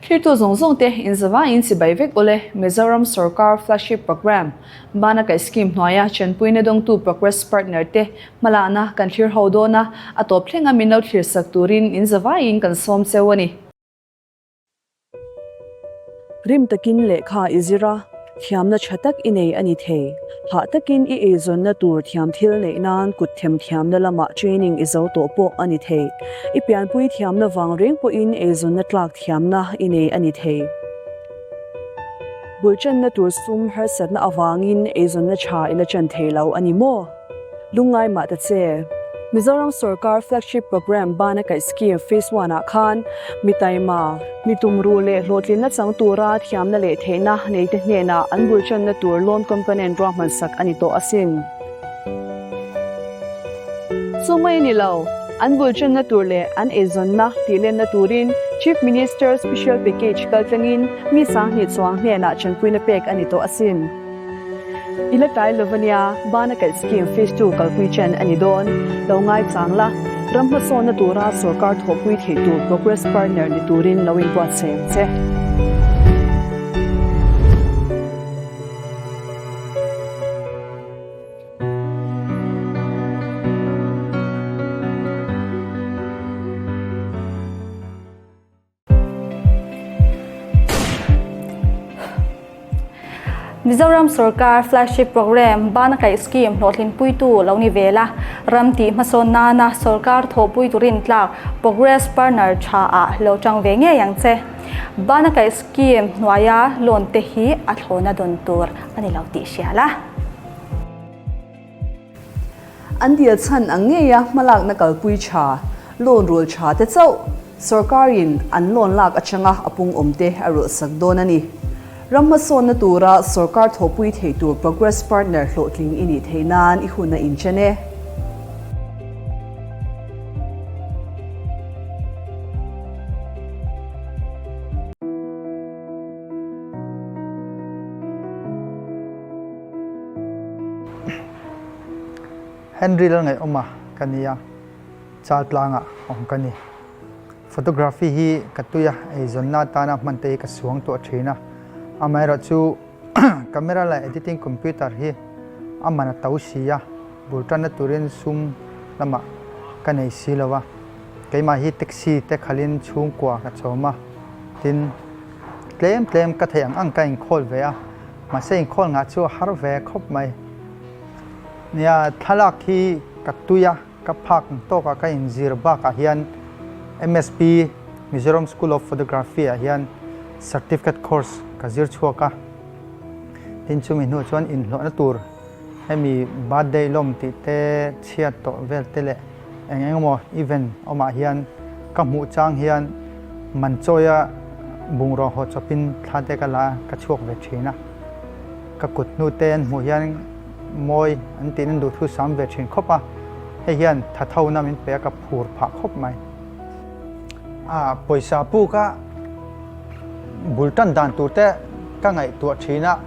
Thlirtu zawng zawng te inzavaiin chibai vek ule Mizoram Sorkar Flagship Programme, Bana Kaih Scheme hnuaia chenpuina dawngtu Progress Partner te hmalakna kan thlir ho dawn a, a tawp thlenga min lo thlir sak turin inzavaiin kan sawm cheu a ni. Rim takin lehkha i zir a, thiamna tha tak i nei a ni thei. Hah takin i eizawnna tur thiam thil neih nan kut them thiamna lamah training i zo tawh pawh a ni thei. I pianpui thiamna vang reng pawhin eizawnna tlak thiamna i nei a ni thei. Bul channa tur sum harsatna avangin eizawnna tha i la chan thei lo a ni maw? Lungngai mah ta che. Mizoram sorkar flagship programme Bana Kaih Scheme Phase One ah khan mi taima, mi tumruh leh hlawhtlinna chang tura thiamna leh theihna neite hnenah an bul channa tur loan component ruahman sak a ni tawh asin. Chu mai a ni lo, an bul channa tur leh an eizawnna tihlenna turin Chief Minister Special Package kaltlangin mi 2000 chuang hnenah chanpuina pek a ni tawh asin. I la tlai lo ania, Bana Kaih Scheme Phase ii kalpui chen a ni dawn. Lo ngaichang la, ram hmasawnna tura sorkar thawhpui theih tur Progress Partner ni turin lo inbuatsaih ang che. Mizoram sorkar flagship programme Bana Kaih Scheme hlawhtlinpuitu lo ni ve la, ram tih hmasawn nana sorkar thawhpui turin tlak progress partner tha ah lo tang ve ngei ang che. Bana Kaih Scheme hnuaia loan te hi a thlawna dawn tur a ni lo tih hria la. An dil chhan ang ngeia hmalakna kalpui tha, loan rul tha te chauh sorkarin an loan lak atanga a pung awm te a rulhsak dawn a ni. Ram hmasawnna tura sorkar thawhpui thei tur Progress Partner hlawhtling i nih theih nan i hun a inchen e. Henry Lalngaihawma ka nia, Chaltlanga awm ka ni. Photography hi ka tui a, eizawnna atana hman te hi ka suang tawh thin a. Amaherawhchu camera leh editing computer hi a man a to si a, bul tanna turin sum lamah ka nei si lo a. Keimah hi taxi te khalhin chhungkua ka chawm a, tin tlem tlem ka theih ang ang ka inkhawl ve a. Mahse inkhawl ngah chu a har ve khawp mai. Nia, thlalak hi ka tui a, ka phak ang tawkah ka inzir bakah hian MSP, Mizoram School of Photography ah hian certificate course ka zir chhuak a. Tin chumi hnu chuan inhlawhna tur hemi birthday lawm tih te, chhiat tawh vel te leh eng eng emaw event awmah hian ka hmuh chang hian man chawia bungraw haw chawpin thla te ka la a, ka chhuak ve thin a. Ka kut hnu te an hmuh hian mawi an tiin an duhthu sam ve thin khawp a, hei hian thathona min pe a, ka phur phah khawp mai. A pawisa puk a bul tan dan tur te ka ngaihtuah thin a,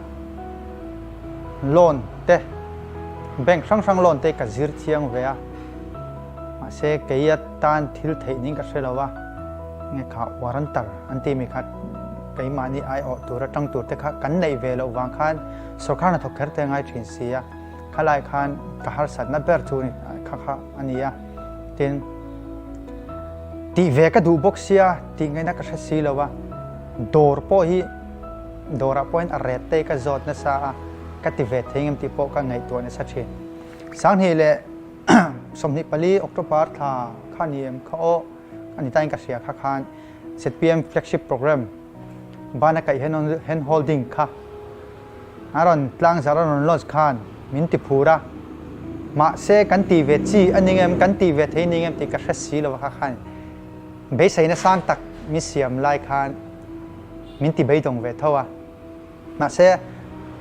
loan te bank hrang hrang loan te ka zir chiang ve a, mahse kei atan thil theih niin ka hre lo a, nge kha warrantor an tih mi kha keimahni aiawh tur atang tur te kha kan neih ve loh vang khan sorkar hnathawk kher te ngai thin si a, khalai khan ka harsatna ber chu kha kha a ni a, tin tih ve ka duh bawk sia tih ngaihna ka hre si lo a, dawr pawh hi dawrah pawhin a ret te ka zawt nasa a, ka ti ve thei ngem tih pawh ka ngaihtuah nasa thin. 2024 October thla kha ni em kha aw a ni tain ka hria kha khan ZPM flagship programme bana kaih hand holding kha a rawn tlangzar a rawn launch khan min ti phur a, mahse kan ti ve chi a ni ngem kan ti ve thei ni ngem tih ka hre si lo kha khan beiseina sang tak min siam lai khan min ti beidawng ve tho a. Mahse,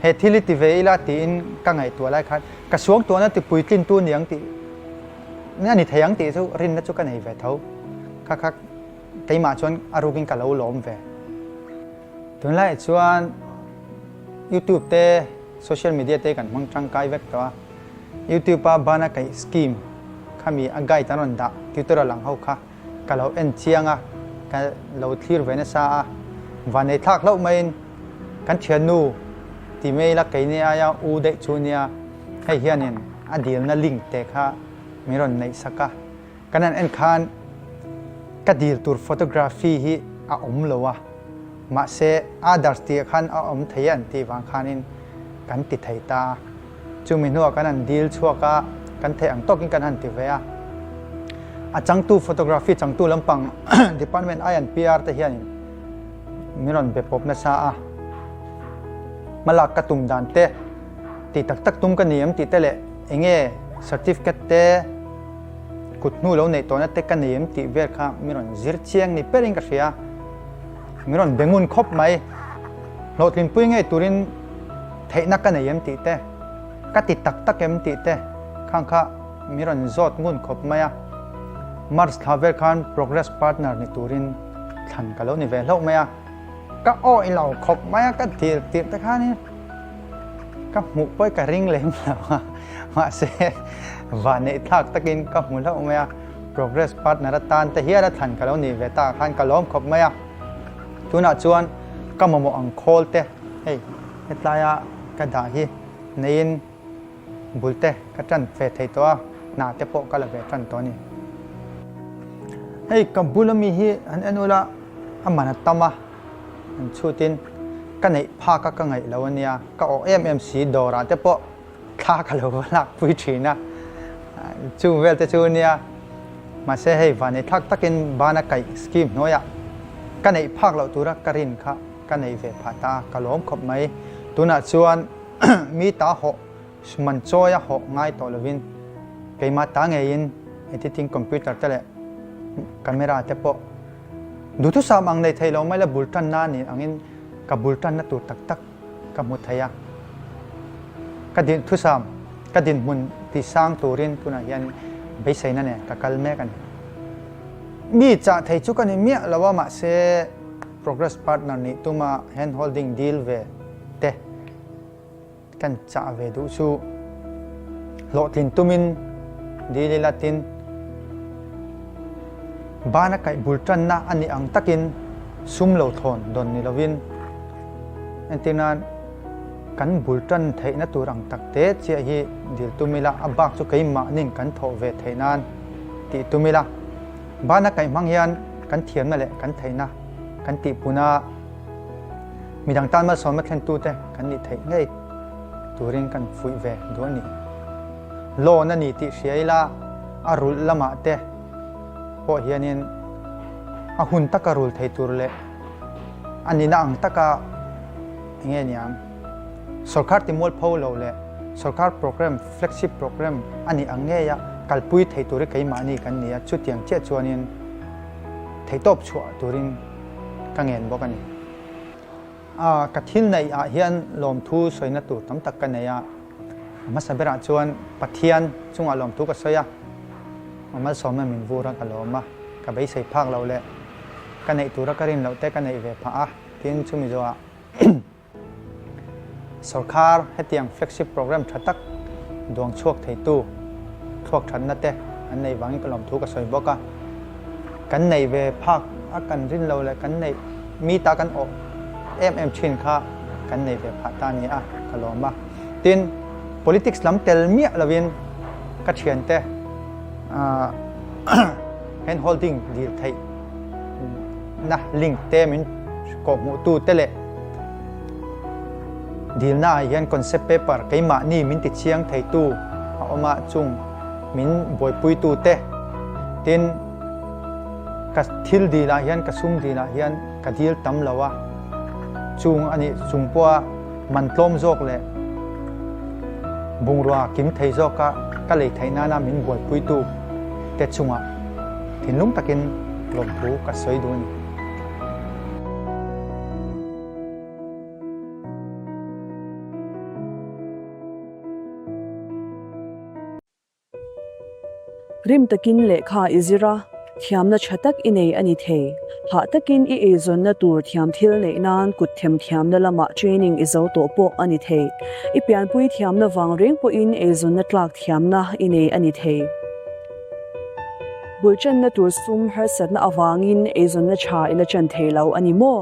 he thil hi ti ve ila tiin ka ngaihtuah lai khan ka suangtuahna ti puitlintu ni ang tih a ni thei ang tih chu rinna chu ka nei ve tho. Kha kha keimah chuan a rukin ka lo lawm ve. Tunlaiah chuan YouTube te social media te kan hmang tangkai vek tawh a. YouTube a bana kaih scheme khami a guide an rawn dah tutorial ang ho kha ka lo en chiang a, ka lo thlir ve nasa a. Vanei thlak hlauh maiin kan thiannu ti mai ila keini aia u daih chu nia, hei hianin a dilna link te kha min rawn neih sak a. Kan han en khan ka dil tur photography hi a awm lo a, mahse others tih ah khan a awm thei e an tih vang khanin kan ti thei ta a. Chumi hnuah kan han dil chhuak a, kan theih ang tawkin kan han ti ve a. A changtu photography changtu lampang department I and PR te hianin min rawn be pawp nasa a. Hmalak ka tum dan te, tih tak tak tum ka ni em tih te leh enge certificate te, Kut hnu lo neih tawhna te ka nei em tih vel kha mi rawn zir chiang ni perin ka hria. Mi rawn be ngun khawp mai. Hlawhtlinpui ngei turin theihna ka nei em tih te, ka ti tak tak em tih te khang kha mi rawn zawt ngun khawp mai a. March thla vel khan Progress Partner ni turin thlan ka lo ni ve hlauh mai a. Ka awih lo khawp mai a, ka tir tirh te khanin ka hmuh pawh ka ring lem lo a, mahse vanneih thlak takin ka hmu hlauh mai a, progress partner atan te hial a thlan ka lo nih ve takah khan ka lawm khawp mai a, tunah chuan ka mamawh ang khawl te hei hetlaia ka dah hi neiin Bul te ka tan ve thei tawh a, hna te pawh ka la ve tan tawh a ni. Hei ka bula mi hi han en ula a man a tam a, an chhutin ka neih phak a ka ngaih lo a nia, ka awh em em si dawrah te pawh thla ka lo va lak pui thin a, chung vel te chu a nia. Mahse hei vanei thlak takin bana kaih scheme hnuaiah ka neih phak loh tura ka rin kha ka nei ve phah ta a, ka lawm khawp mai. Tunah chuan Mi ta hawh man chawi a hawh ngai tawh lovin keimah ta ngeiin editing computer te leh camera te pawh duhthusam ang nei thei lo mai la bul tanna a nih angin ka bul tanna tur tak tak ka hmu thei a. Ka dinthusam, ka dinhmun ti sang turin tunah hian beiseina nen ka kal mek a ni. Mi chah thei chu ka ni miah lo a mahse progress partner nih tuma hand holding deal ve te kan chah ve duh chu hlawhtlin tumin dil ila tin bana kaih bul tanna a nih ang takin sum lo thawn dawn ni lovin entir nan kan bul tan theihna tur ang tak te chiah hi dil tum ila a bak chu keimahnin kan thawh ve theih nan tih tum ila bana kaih hmang hian kan thiamna leh kan theihna kan tihpun a. Midang tan malsawmna thlentute kan nih theih ngei turin kan fuih ve duh a ni. Loan a ni tih hria ila a rulh lamah te pawh hianin a hun taka rul thei tur leh a nihna ang taka eng nge niang sorkar timualpho lo leh sorkar program flagship program a nih ang ngeia kalpui thei tur hi keimahni kan ni a, chutiang chiah chuanin theihtawp chhuah turin ka ngen bawk a ni. A, ka thil neih ah hian lawmthu sawina tur tam tak ka nei a, a hmasa berah chuan Pathian chungah lawmthu ka sawi a, a malsawmna min vur a ka lawm a, ka beisei phak loh leh ka neih tura ka rin loh te ka neih ve phah a, tin chumi zawhah Sorkar hetiang flagship program tha tak duang chhuak theitu thluak thatna te an neih vangin ka lawmthu ka sawi bawk a. Kan neih ve phak a kan rin lo leh kan neih mi ta kan awh em em thin kha kan nei ve phah ta a ni a, ka lawm a. Tin, politics lam tel miah lovin ka thiante hand holding dil theih na link te min kawhhmuhtu te leh dilna ah hian concept paper keimahni min ti chiang theitu a awm a chung min buaipuitu te tin ka thil dil ah hian ka sum dil ah hian ka dil tam lo a chung a nih chung pawha man tlawm zawk leh bungrua kim thei zawka ka lei theih nana min buaipuitu te chungah thinlung takin lawmthu ka sawi duh a ni. Rim takin lehkha i zir a, thiamna tha tak i nei a ni thei. Hah takin i eizawnna tur thiam thil neih nan kut them thiamna lamah training i zo tawh pawh a ni thei. I pianpui thiamna vang reng pawhin eizawnna tlak thiamna i nei a ni thei. Bul channa tur sum harsatna avangin eizawnna tha i la chan thei lo a ni maw?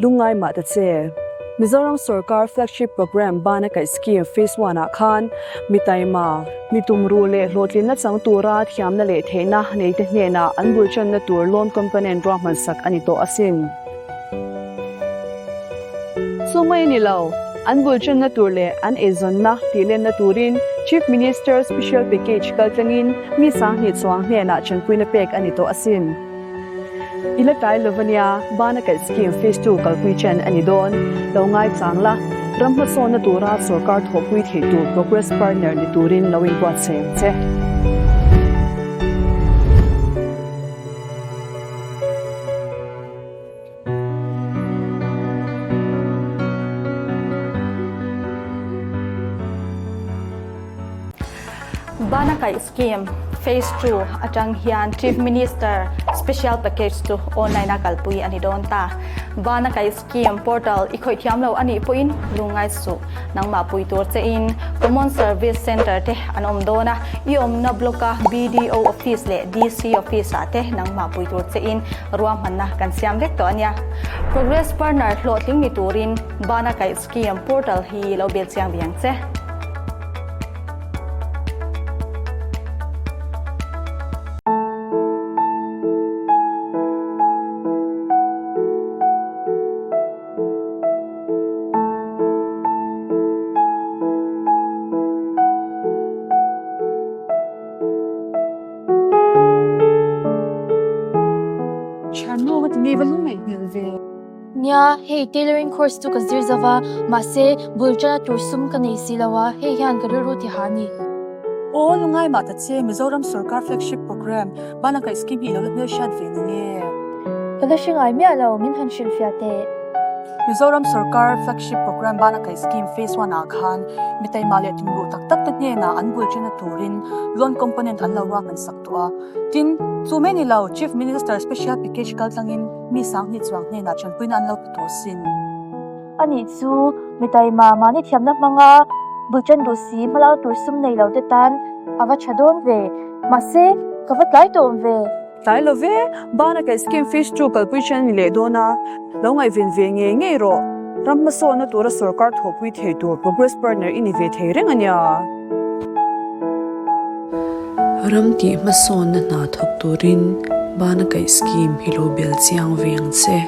Lungngai mah ta che. Mizoram sorkar flagship programme Bana Kaih Scheme Phase One ah khan mi taima, mi tumruh leh hlawhtlinna chang tura thiamna leh theihna neite hnenah an bul channa tur loan component ruahman sak a ni tawh asin. Chu mai a ni lo, an bul channa tur leh an eizawnna tihlenna turin Chief Minister Special Package kaltlangin mi 2000 chuang hnenah chanpuina pek a ni tawh asin. I la tlai lo ania, Bana Kaih Scheme Phase ii kalpui chen a ni dawn. Lo ngaichang la, ram hmasawnna tura sorkar thawhpui theih tur Progress Partner ni turin lo inbuatsaih ang che. Bana Kaih Scheme Phase ii atang hian Chief Minister Special Package chu online a kalpui a ni dawn ta. Bana Kaih Scheme portal i khawih thiam lo a nih pawhin lungngai suh. Nangmah pui tur chein Common Service Centre te an awm dawn a, i awmna block a BDO Office leh DC Office ah te nangmah pui tur chein ruahmanna kan siam vek tawh a nia. Progress Partner hlawhtling ni turin Bana Kaih Scheme portal hi lo bel chiang ve ang che. Thiannu ka ti mi va lung ngaih hmel ve. Nia, hei tailoring course chu ka zir zo va, mahse bul tana tur sum ka nei si lo a, hei hian ka rilru ti ha a ni. Aw lungai mah ta che, Mizoram sorkar flagship programme Banakaih scheme hi i lo la hmelhriat ve ni nge? Ka la hre ngai miah lo, min han hrilhfiah teh. Mizoram sorkar flagship programme Banakaih scheme phase one ah khan mi taima leh tumruh tak tak te hnenah an bul tena turin loan component an lo ruahman sak tawh a. Tin, chu mai ni lo, Chief Minister special package kaltlangin mi 2000 chuang hnenah tanpuina an lo pe tawh sin. Anih chu, mi taima mahni thiamna hmanga bul tan duh si hmalak tur sum nei lo te tan a va tha dawn ve. Mahse, ka va tlai tawh awm ve. Tlai lo ve, bana kaih scheme fish chu kalpui ṭhen ni leh dawn a, lo ngaihven ve ngei ngei rawh. Ram hmasawnna tura sorkar thawhpui thei tur progress partner i ni ve thei reng a nia. Ram tih hmasawnna hna thawk turin bana kaih scheme hi lo bel chiang ve ang che.